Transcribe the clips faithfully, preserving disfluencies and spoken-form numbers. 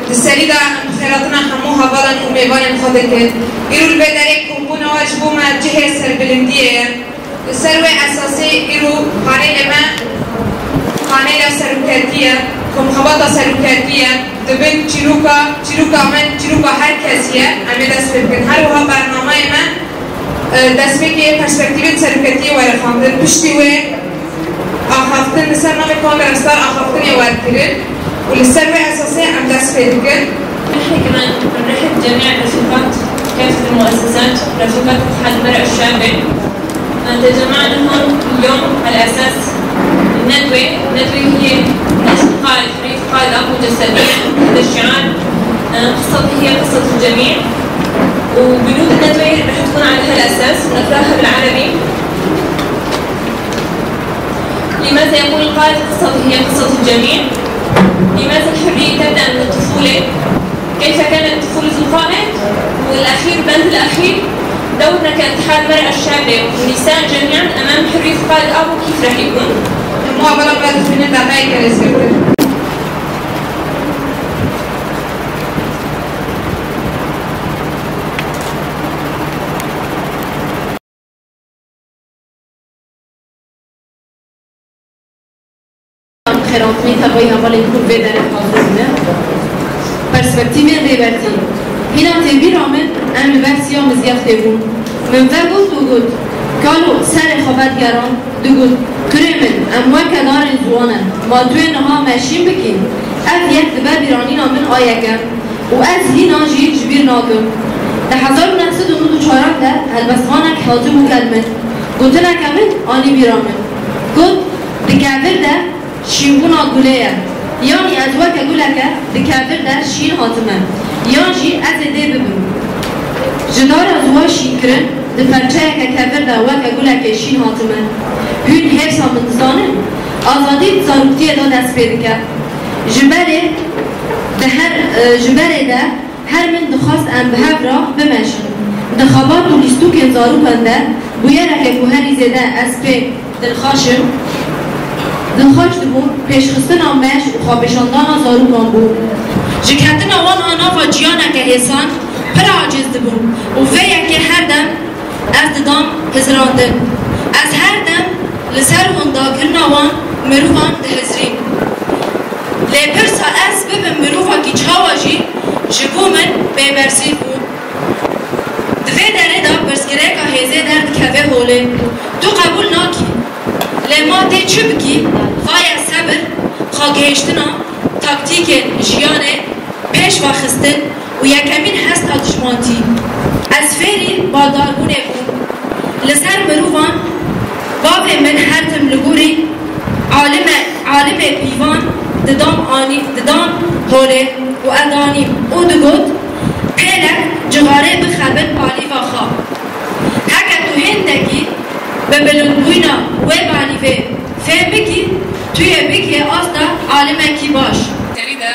Di serî de em xêratina hemû hevalan û mêvanên xwe dikin. Îro li vê derê kombûna we ji bo me cihê serbilindiyê ye. Li ser wê esasê îro panelê me panela seroketî ye, komxebata seroketî ye. Dibin çîroka, çîroka me çîroka her kesî ye. Em ê dest pê bikin. Her wiha bernameyê me, e, destpêkê perspektîfên seroketiyê were xwendin. Piştî wê axaftin li ser navê Kongra Star axaftinê werkirin û li ser vê esasê em dest pê dikin. نحن كمان بنرحب بجميع الرفيقات كافة المؤسسات، رفيقات اتحاد المرأة الشابة. تجمعنا هون اليوم على أساس الندوة. الندوة هي نشر قائد، حرية قائد أبو جسديا، هذا الشعار. آه، قصتي هي قصة الجميع، وبنود الندوة رح تكون على هالأساس، نقراها بالعربي. لماذا يقول القائد: "قصتي هي قصة الجميع"؟ لماذا الحرية تبدأ من الطفولة؟ كيف كانت طفولة القائد؟ والأخير، البند الأخير، دورنا كاتحاد المرأة الشابة والنساء جميعًا أمام حرية القائد أبو كيف رح يكون؟ Hemû hevala bila dixwînin, daqeyeke rêzgirtin. Xêrantinê tevayî hevalên ku vê derê hazir bûne. Perspektîfên Rêbertî. Hîna tê bîra min, em li ber siya mizgeftê bûn. Min vegot û got, kalo serê xwe vedigerand, digot, kurê min, em weke darên ziwan in, ma tu yê niha me şîn bikî? Ev yek dibe bîranîna min a yekem. Û ez hîna jî ji bîr nakim. Di hezar û neh sed û nod û çar de helbestvanek hatibû gel min. Gotineke min anî bîra min. Got, di kevir de şînbûna gulê ye. Yanî ez weke guleke di kevir de şîn hatime. Yan jî ez ê dê bibim. Ji dara ziwa şînkirin di perçeyeke kevir de weke gulekê şîn hatime. Hûn hêrsa min dizanin? Azadî di zaroktiyê de dest pê dike. Ji berê di her, e, ji berê de her min dixwest em bi hev re bimeşin. Di xebat û lîstokên zarokan de bûyereke ku herî zêde ez pê dilxweş im, dilxweş dibûm, pêşxistina meş û xwepêşandana zarokan bû. Ji ketina wan a nava ciyaneke hêsan pir aciz dibûm û vê yekê her dem ez didam hizirandin. Ez her dem li ser windakirina wan mirovan dihizirîm. Lê pirsa ez bibim mirovakî çawa jî ji bo min bêbersîv bû. Di vê derê de pirsgirêka hêzê derdikeve holê. Tu qebûl nakî. Lê ma tê çi bikî? Vaye sebir, xwegihiştina, taktîkên jiyanê, pêş vexistin û yekemîn hesta dijmantî. Ez fêrî baldarbûnê bûm. Li ser mirovan bavê min her tim li gorî alime, alimê pîvan didam anî, didam holê û ez danîm û digot, pêlek cixarê bixebin balîva xwe. Heke tu hindekî bi bilindbûyîna wê balîvê fêm bikî, tu yê bigihê asta alimekî baş. Serî de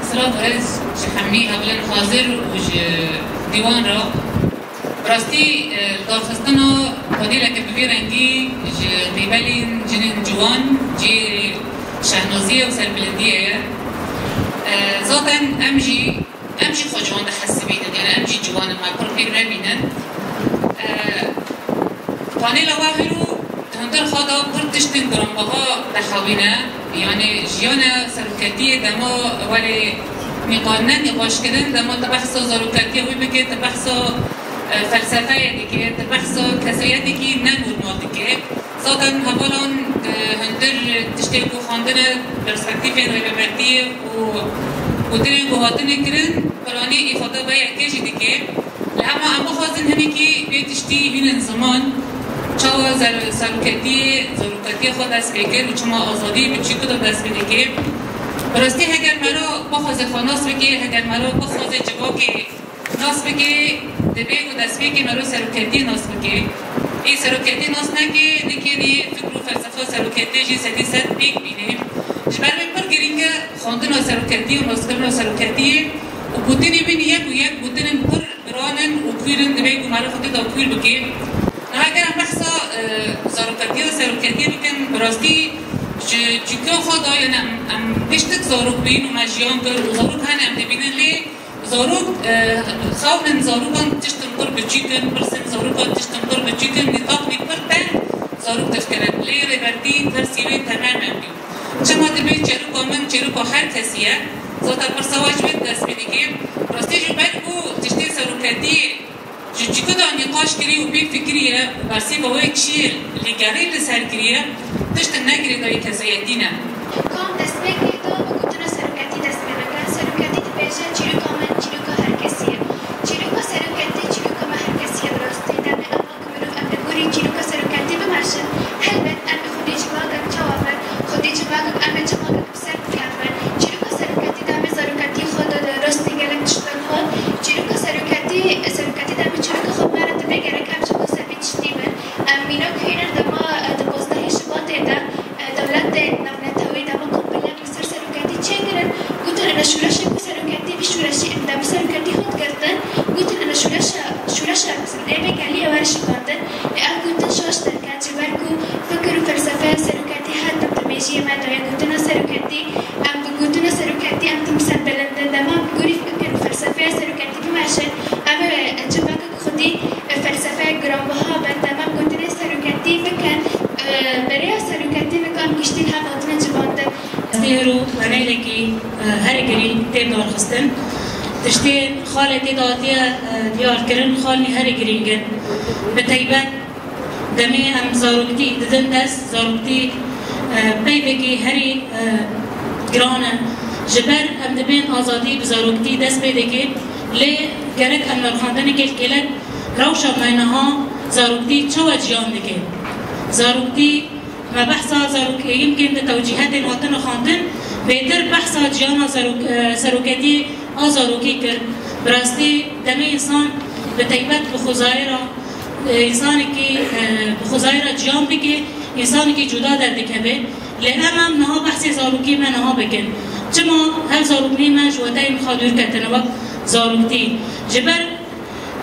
silav û rêz ji hemî hevalên hazir û ji dîwan re. Bi rastî, e, darxistina paneleke bi vî rengî ji qîbelên cinên ciwan cihê şehnaziyê û serbilindiyê ye. E, zaten em jî, em jî xwe ciwan dihesibînin, yani em jî ciwan in, me pir pîr nebînin. E, Panela we hero di hundir xwe de pir tiştên giranbeha dixewîne. Yani jiyana seroketiyê dema werê nîqa-, ne nîqaşkirin, dema tu behsa zaroketiyê wî bike, tu behsa, e, felsefeyê dike, tu behsa kesayetêkî ne normal dike. Zaten hevalan, e, hundir tiştê ku xwendine perspektîfên rêvebertiyê û gotinên ku hatine kirin, piranî îfade vê yekê jî dike. Li hema em bixwazin hinekî vê tiştî bînin ziman, çawa zer-, seroketiyê, zaroketiyê xwe dest pê kir û çima azadî bi çi kuda dest pê dike. Bi rastî heger mera bixwaze xwe nas bike, heger mera bixwaze civakê nas bike, divê ku destpêkê mera seroketiyê nas bike. Ê seroketiyê nas neke, nikê nê fikr û felsefa seroketiyê jî sedî sed pêk bîne. Ji ber vê pir girîng e xwendina seroketiyê û naskirina seroketiyê û gotinê min yek û yek gotinên pir giran in û kûr in, divê ku meriv xwe tê de kûr bike. Niha ger em behsa, e, zaroketiya seroketiyê bikin, bi rastî Ji çîka xwe de, yani em, em piştik zarok bîn û me jiyan kir û zarok hene em dibînin lê zarok, e, xewnin zarokan tiştin pir biçûk in, pirsên zarokan tiştin pir biçûk in, nîqabî pir teng zarok tişt kirin. Lê Rêbertî tersî wê temem em bî. Çima dibê çêroka min çêroka her kesî ye? Zaten pirsa we ji wê dest pê dike. Rastî ji ber ku tiştê seroketiyê ji çîka de nîqaş kirî û pê fikiriye û bersiva wê çi ye lê gerî li ser kiriye, tiştin negirêdayî kesayetî ne. Kam destpêkê da bi gotina seroketî dest pê bike. Seroketî dibêje çîroka min çîroka her kesî ye. Çîroka seroketî çîroka me her kesî ye bi rastî. Demê eva ku mirov em li gorî çîroka seroketî bimeşin, helbet em ê xwedî civakek çawa bin, xwedî civakek em ê çawa bin. Ser kevin. Çîroka seroketî de em ê zaroketî xwe de, de rastî gelek tişt derxwar. Çîroka seroketî, seroketî de em ê çîroka xwe binêrin, divê gerek em ji bo ser vî tiştî bin. Em mînak hînin dema, e, di pazdehê Şibatê de, e, dewletên navnetewî dema kompelek li ser seroketî çêkirin, gotin ina şûreşê ku seroketî vî şûreşî, dema seroketî hat girtin, gotin ina şûreşa, şûreşa nêvê geliyê were şikandin. Lê ev gotin şaş derket, ji ber ku fikir û felsefeya seroketî her tim di mêjiyê me de ye. Gotina seroketî, em bi gotina seroketî em tim serbilind in. Dema em gorî fikir û felsefeya seroketî bimeşin, em ê civakek xwedî, e, felsefeyek giranbiha bin. Dema em gotinê seroketî bikin, e, bi rêya seroketî nika em giştî li hev hatine civandin. Destê hero weneylekî, e, herî girîng tê darxistin. Tiştê xalê tê de hatiye, e, diyarkirin, xalnî herî girîng in. Bi teybet demê em zaroktî didin dest, zaroktî, e, peyvekî herî, e, giran e. Ji ber em dibên azadî bi zaroktî dest pê dike, lê gerek em nirxandinekê li kêlek rewşa me niha zaroktî çawa ciyan dike. Zaroktî Me behsa zarok, ê yimkên di tewcîhetên hatin xwendin, bêtir behsa ciyana zarok, e, seroketiyê a zarokî kir. Bi rastî demê însan bi teybet bi xwezayê re, e, însanekî, e, bi xwezayê re ciyan bike, însanekî cuda derdikeve. Lê em, em niha behsê zarokî me niha bikin. Çima hev zaroknê me ji weteyên xwe dûr ketine wek zaroktî? Ji ber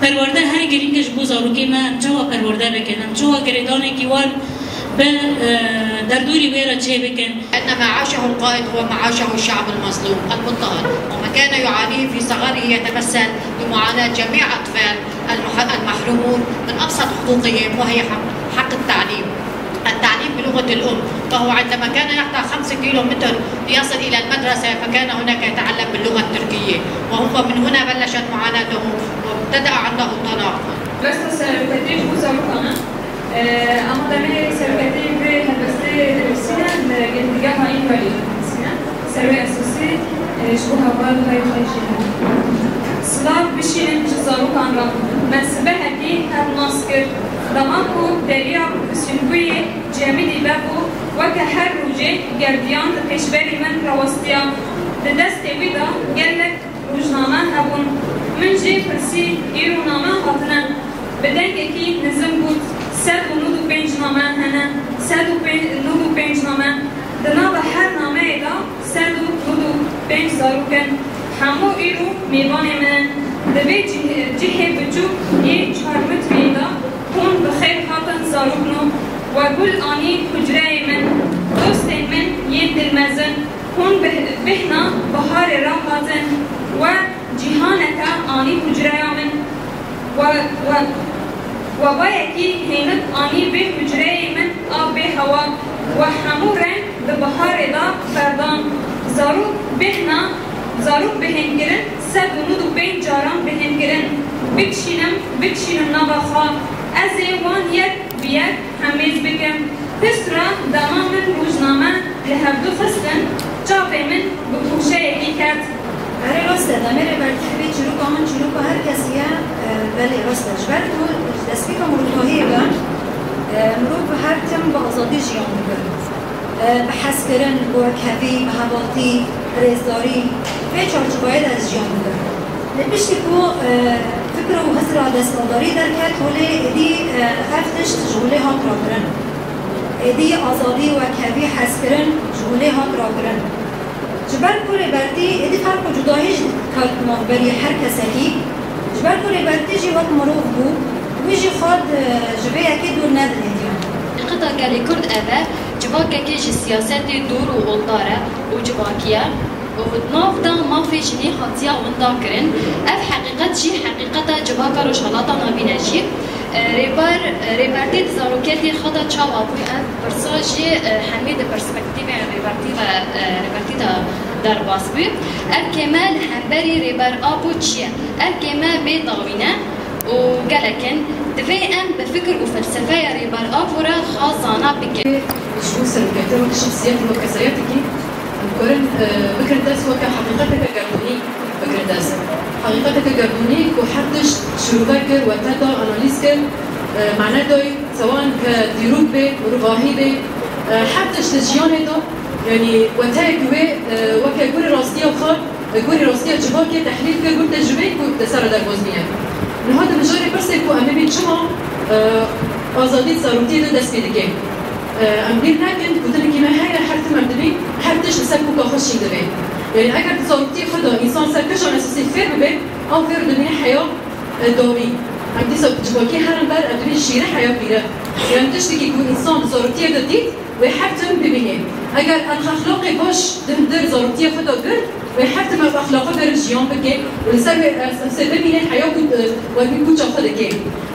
Perwerde her girîng e ji bo zarokê me, em çawa perwerde bikin, em çawa girêdanekî wan bi, e, derdorî wê re çêbikin. أن ما عاشه القائد هو ما عاشه الشعب المظلوم المضطهد، وما كان يعانيه في صغره يتمثل بمعاناة جميع أطفال المح-، المحرومون من أبسط حقوقهم، وهي حق، حق التعليم. التعليم بلغة الأم، فهو عندما كان يقطع خمسة كيلو متر ليصل إلى المدرسة فكان هناك يتعلم باللغة التركية، وهو من هنا بلشت معاناته وابتدأ عنده التناقض. Rasta seroketiyê ji bo zarokan e. Ama demê seroketiyê vê helbestê dinivîsîne li genîgeha Înverî dinivîsîne. Serwê esasî, e, ji bo hevalê xwe yê xwe jî hene. Silav bişînin ji zarokan re. Me sibehekî hev nas kir. Dema ku deriya Sînkuyê cemidî vebû, weke her rojê gerdiyan li pêşberî min rawestiya. Di destê wî de gelek rojname hebûn. Min jê pirsî, îro name hatine? Bi dengekî nizim got, sed û nod û pênc name hene. Sed û pênc, nod û pênc name. Di nava her nameyê de sed û nod û pênc zarok in. Hemû îro mêvanê min in. Di vê cih-, cihê biçûk yê çar metreyê de hûn bi xêr hatin zarokno. We gul anî hucreyê min. Dostên min yên dilmezin, hûn bih-, bêhna biharê re hatin. We cîhaneke anî hucreya min. We, we, webayekî hênik anî vê hucreyê min a bêhewa. We hemû reng di biharê de berdan. Zarok bêhna, zarok bihênkirin, sed û nod û pênc caran bihênkirin. Bikişînim, bikişînim nava xwe. Ez ê wan yek bi yek hemêz bikim. Piştre dema min rojname li hevdu xistin, çavê min bi goşeyekî ket. Erê, rast e, demê Rêbertî dibê çîroka min çîroka her kesî ye, e, belê, rast e. Ji ber ku destpêka mirovahiyê ve, e, mirov her tim bi azadî jiyan dike. E, bi hezkirin, bi wekhevî, bi hevaltî, bi rêzdarî, vê çarçovayê de ez jiyan dikim. Lê piştî ku, e, fikr û hizra destmaldarî derket, holê êdî, e, ev tişt ji holê hat rakirin. Êdî azadî, wekhevî, hezkirin ji holê hat rakirin. Ji ber ku Rêbertî êdî ferq û cudahî jî diket navberî her kesekî, ji ber ku Rêbertî jî wek mirov bû, wî jî xwest, e, ji vê yekê dûr nedinêtiye. Gelê Kurd ev e, civakekê ji siyasetê dûr û oldar e û civakî ye û di nav de mafê jinê hatiye winda kirin. Ev heqîqet jî heqîqeta civaka Rojhelata Navîn e jî. E, Rêber, e, Rêbertî di zarokiyetê xwe de çawa bû? Ev pirsa jî, e, hemî di perspektîvên Rêbertî ve, e, Rêbertî de derbas bû. Ev kême li hemberî Rêber Apo çi ye? Ev kême bê dawîn e û gelek in. Divê em bi fikir û felsefeya Rêber Apo re xwe zana bikin. Ji bo seroketê wek şexsiyetî, wek keseyetekî, em dikarin, e, bikin dest weke heqîqeteke gerdûnî bikin dest. Heqîqeteke gerdûnî ku her tişt şirove kir, wete da, analîz kir, e, mane dayî, sewan ke dîrok bê, mirvahî bê, e, her tişt di jiyanê da, yanî weteyek wê, e, weke gurê rastiya xwe, e, gurê rastiya civakê tehlîl kir, gur tecrubeyê ku te ser re derbas bûye. Niha di mijarê pirsê ku em bibîn çima, e, azadî di zarokiyê de dest pê dike. E, em bîr nekin, gotinekî me heye, her tim em dibîn, her tişt li ser koka xwe şîn dibe. Yanî eger di zarokiyê xwe de însan ser kişan esasî fêr bibe, ew fêr dibîne heya, e, dawî. Em dîsa civakî herin ber, em dibîn şîre heya pîre. Yanî tiştekî ku însan di zarokiyê de dît, wê her tim bibîne. Eger em exlaqê baş di hundir zarokiyê xwe de girt, wê her tim ev exlaqe berin jiyan bike û li ser wê esasê bibîne heya ku, e, wekî koça xwe dike.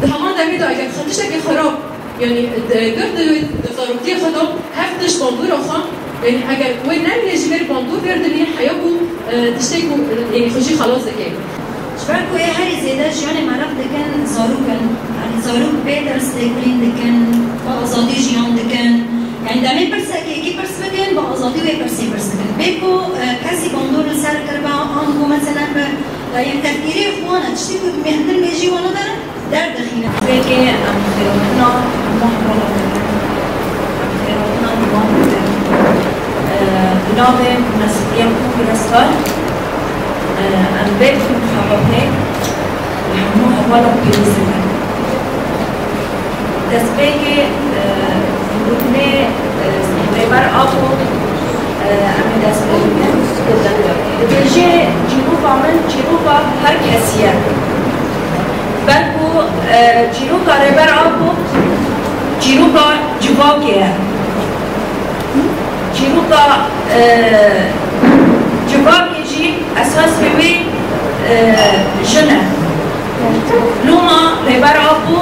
Di heman demê de eger xwe tiştekî xerab, yanî, e, girt di, di zarokiyê xwe de her tişt bandora xwe, yanî eger wê nemîne jî ber bandor ber dimîne heya ku, e, tiştê ku, e, yanî xwe jî xelas dike. Ji ber ku ê herî zêde jiyanê meraq dikin zarok in. Yanî zarok bê tirs têkilîn dikin, bi azadî jiyan dikin. Yanî demê pirsekê yekî pirs bikin, bi azadî wê pirsê pirs bikin. Bê ku, e, kesî bandor li ser kiribe, an ku meselen bi, e, yek tefkîrê xwe ne, tiştî ku mê-, hindir mêjî wan nadarin, derdixîne. Pêkê em xêrhatina hemû hevala dikin. Em xêrhatina miwan dikin. E, bi navê Mesûdiye Kongres Kar, e, em vê xebatê li hemû hevalan pêwîst dikin. Destpêkê, e, gotinê, e, Rêber Apo, e, em ê dest pê bikin. Dibêje çîroka min çîroka her kesî ye. Ber ku, e, çîroka Rêber Apo çîroka civakê ye. Çîroka, e, civakê jî esasê wê, e, jin e. Loma Rêber Apo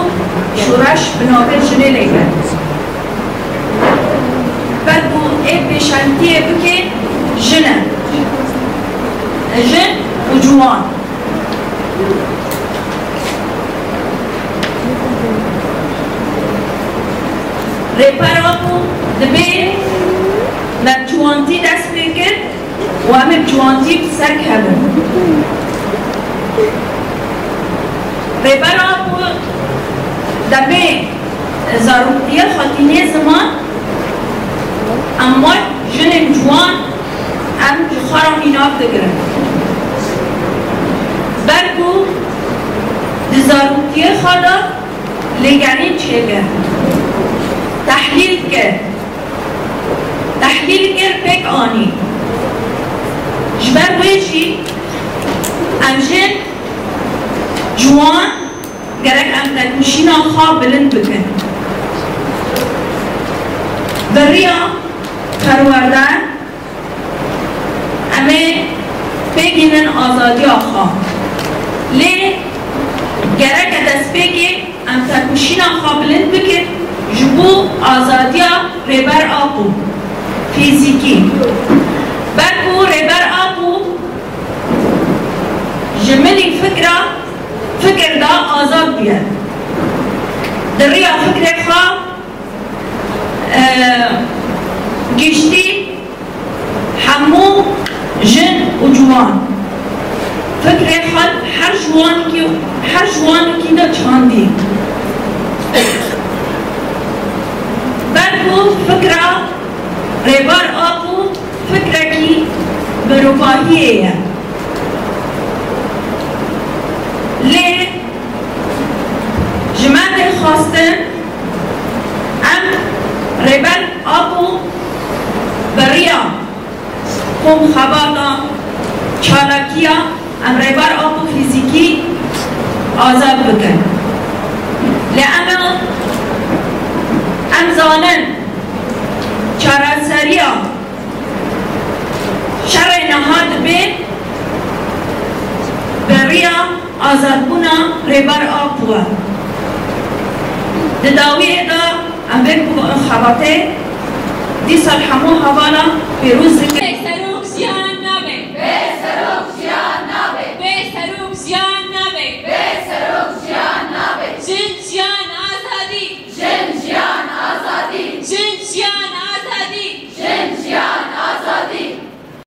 şoreş bi navê jinê lê kir. Ber ku ê pêşengtiyê bike jin e. Jin û ciwan. Rêber Apo dibê me bi ciwantî dest pê kir û em ê bi ciwantî bi ser kevin. Rêber Apo demê zaroktiya xwe tînê ziman, em wek jinên ciwan em ji xwe re mînak digirin. Ber ku di zaroktiyê xwe de lêgerîn çêkir, tehlîl kir, tehlîl kir pêk anî. Ji ber wê jî em jin ciwan gerek em têkoşîna xwe bilind bikin. Bi riya perwerde em ê pêk hînin azadiya xwe. Lê gereke destpêkê em têkoşîna xwe bilind bikin ji bo azadiya Rêber Apo fîzîkî. Ber ku Rêber Apo ji milî fikra fikir da azad bûye. Di riya fikrê xwe, e, giştî hemû jin û ciwan. Fikrê xwe her ji wan ki, her ji wan ki de çandî. Ber ku fikra Rêber Apo fikrekî mirovahiyê ye. Lê ji me tê xwestin em Rêber Apo bi riya komxebata, çalakiya, em Rêber Apo fîzîkî azad bikin. Lê em ê Em zanin çareseriya şerê niha dibe bi riya azadbûna Rêber Apo. Di dawiyê de em vê xebatê dîsa li hemû hevalan pêroz dikin.